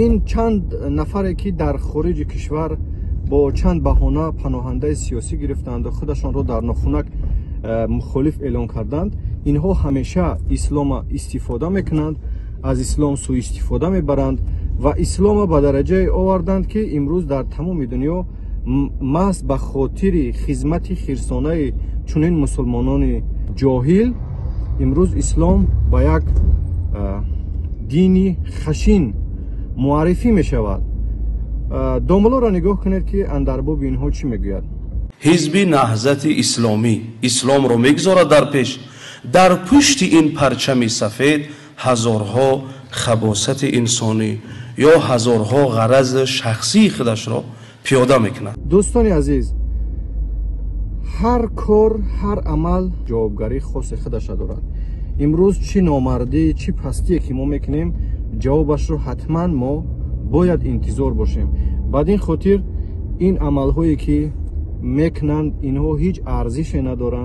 Ин чанд нафаре ки дар хориҷи кишвар бо чанд баҳона паноҳандаи сиёсӣ гирифтанду худашонро дар нохунак мухолиф эълон карданд, инҳо ҳамеша ислома истифода мекунанд, аз ислом сӯистифода мебаранд ва ислома ба дараҷае оварданд, ки имрӯз дар тамоми дунё маҳз ба хотири хизмати хирсонаи чунин мусулмонони ҷоҳил имрӯз ислом ба як дини хашин муаррифӣ мешавад. Домуллоро нигоҳ кунед, ки андарбоби инҳо чӣ мегӯяд. Ҳизби Наҳзати Исломӣ исломро мегузорад дар пеш, дар пушти ин парчами сафед ҳазорҳо хабосати инсонӣ ё ҳазорҳо ғарази шахсии худашро пиёда мекунад. Дӯстони азиз, ҳар кор, ҳар амал ҷавобгарии хоси худаша дорад. Имрӯз чӣ номардӣ, чӣ пастие ки мо мекунем, ҷавобашро ҳатман мо бояд интизор бошем. Бад ин хотир ин амалҳое ки мекунанд, инҳо ҳеҷ арзише надоранд.